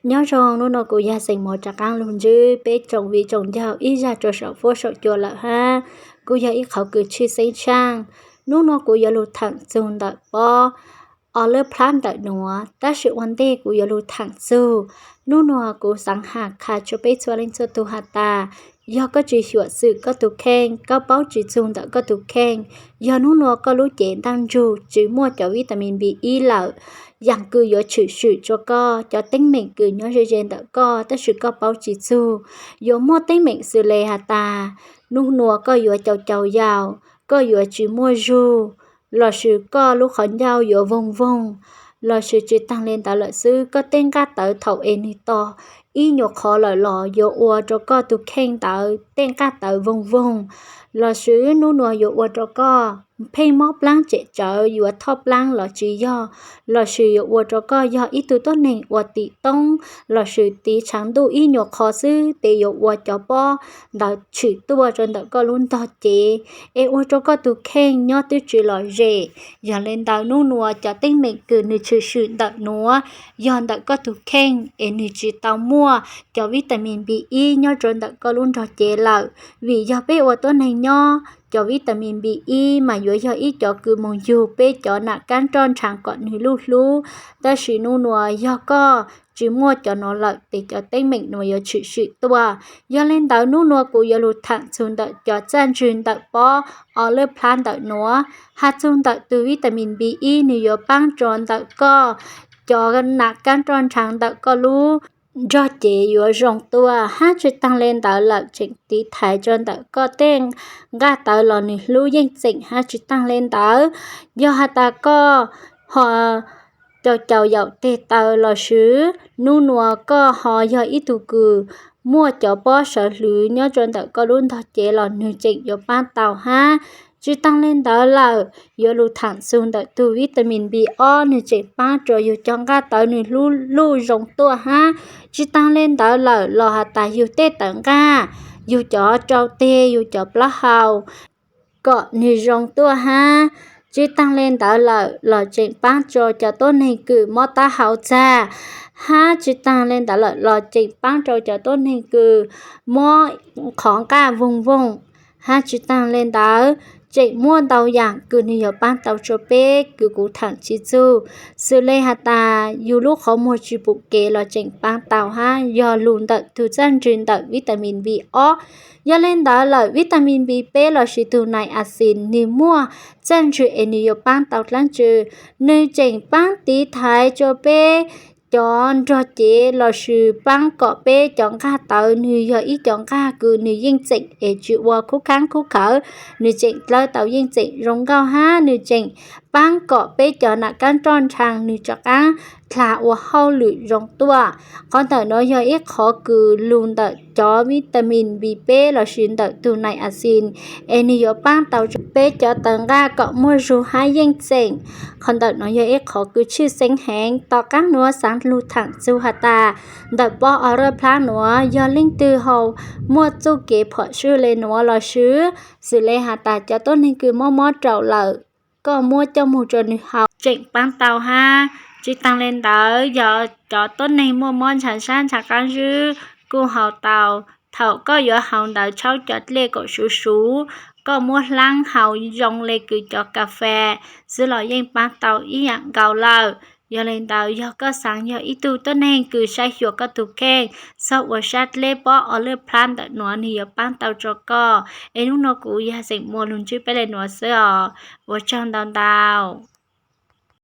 Nyob zoo, hnub no kuv yog xeem mos rov qaab lug ntsib peb tsoom viv tsoom ncaug ib zag rua saum fuab saum cua lawm hab. Kuj yog ib qhov kws tshwj xeeb tshaaj. Hnub no kuv yuav lug thaam txug ntawm pob o lab plab ntawm nuav, tab sis ua ntej kuv yuav lug thaam txug, hnub no kuv xaav has qha tsua peb txhua leej txhua tug has tas, yog koj tsi xyuam xim koj tug kheej, koj paub tsi txug ntawm koj tug kheej, yog hnub nua koj lub cev ntaaj ntsug tsi muaj cov vitamin B ib lawm, yaam kws yuav tshwm sim tsua koj cov teeb meem kws nyob ze ze ntawm koj tab sis koj paub tsi txug. Yuav muaj teeb meem xws le has tas, hnub nua koj yuav caus caus yaus, koj yuav tsi muaj zug, lossis koj lub qhov ncauj yuav voog voog, lossis tsi taag le ntawd lawm xwb, koj tej nqaj tawv thaum es nwg to ib nyuas qhov lawm los yuav ua rua koj tug kheej ntawd tej nqaj tawv voog voog, lossis hnub nua yuav ua rua koj pheej mob plaab tsem tsawv yuav thoj plaab los tsi yog, lossis yuav ua rua koj yog ib tug tuab neeg ua tim toob, lossis tiv tshaav ntuj ib nyuas qhov xwb tes yuav ua cov pob ntawd tshwm tuaj rua ntawm koj lub ntog cev, es ua rua koj tug kheej nyob twb tsi lom zem. Yog le ntawd hnub nua cov teeb meem kws nwg tshwm sim ntawm nuav yog ntawm koj tug kheej es nwg tsi tau muaj cov vitamin B ib nyob rua ntawm koj lub nrog cev lawm, vim yog peb ua tuab neeg nyob cov vitamin B ib mas yuav yog ib cov kws moog yug peb cov nam kaab roj nrhav kom nwg luj hlub, tab sis hnub nua yog koj tsi muaj cov nuav lawm tes cov teeb meem nuav yuav tshwm sim tuaj. Yog le ntawd hnub nua kuv yuav lug thaam txug ntawm cov txaj ntswg ntawm pob o lab plab ntawm nuav, has txug ntawm tug vitamin B ib nwg yuav paab rua ntawm koj cov nam kaab roj nrhav ntawm koj lub nrog cev yuav zoo tuaj, hab tsi taag le ntawd lawm tseem tiv thaiv rua ntawm koj tej nqaj tawv los nwg hlub yeej txeem, hab tsi taag le ntawd yog has tas koj ho caus caus yaum teg taw lossis hnub nua koj ho yog ib tug kws muaj cov pob sawv hlwv nyob rua ntawm koj lub ntog cev los nwg tseem yuav paab tau hab. Tsi taag le ntawd lawm yuav lug thaam txug ntawm tug vitamin B ob nwg tseem paab rua yug cov nqaj tawv nwg hlub luj zoo tuaj hab. Tsi taag le ntawd lawm los has tas yug tej tawv nqaj, yug cov rau teg, yug cov plaub hau kom nwg zoo tuaj hab. Tsi taag le ntawd lawm los tseem paab rua cov tuab neeg kws mob taub hau txag, hab tsi taag le ntawd lawm los tseem paab rua cov tuab neeg kws mob qhov nqaj voog voog, hab tsi taag le ntawd tseem muaj ntau yaam kws nwg yuav paab tau rua peb kws kuv thaam tsi txug, xws le has tas yug lub qhov muag tsi pum kev los tseem paab tau hab, yog lug ntawm tug txaj ntswg ntawm vitamin B ob. Yog le ntawd lawm vitamin B peb lossis tug niacin nwg muaj txaj ntswg es nwg yuav paab tau dlaab tsi? Nwg tseem paab tiv thaiv rua peb cov nrog cev lossis paab kom peb cov nqaj tawv nwg yog ib cov nqaj kws nwg yeej txeem es tsi ua khub khaab khub khawv, nwg tseem dlawb tau yeej txeem zoo nkauj hab nwg tseem paab kom peb cov nam kaab roj nrhav nwg rov qaab dlha ua hauj lwm zoo tuaj. Qhov ntawm nuav yog ib qhov kws lug ntawm cov vitamin B peb lossis ntawm tug niacin es nwg yuav paab tau rua peb cov tawv nqaj kom muaj zug hab yeej txeem. Qhov ntawm nuav yog ib qhov kws tshwj xeeb heev. Tom qaab nuav xaav lug thaam txug has tas, ntawm pob o lab plab nuav yog leej twg ho muaj txuj kev phom sij le nuav lossis, xws le has tas cov tuab neeg kws mob mob raum lawm, koj muab coj moog rua nwg haus tseem paab tau hab. Tsi taag le ntawd yog cov tuab neeg muaj mob ntshav sab ntshav qaab zib kuj haus tau. Thaum koj yuav haus ntawd tshawb cov dlej kom suv suv, koj muab hlaab haus zoo le kws cov kas fes xwb los yeej paab tau ib yaam nkaus lawm. Yog le ntawd yog koj xaav yog ib tug tuab neeg kws saib xyuas koj tug kheej, txhob ua sab dleb, pob o lab plab ntawm nuav nwg yuav paab tau rua koj. Es hnub no kuv yog xeem muas lug ntsib peb le nuav xwb os. Ua tsaug ntau ntau.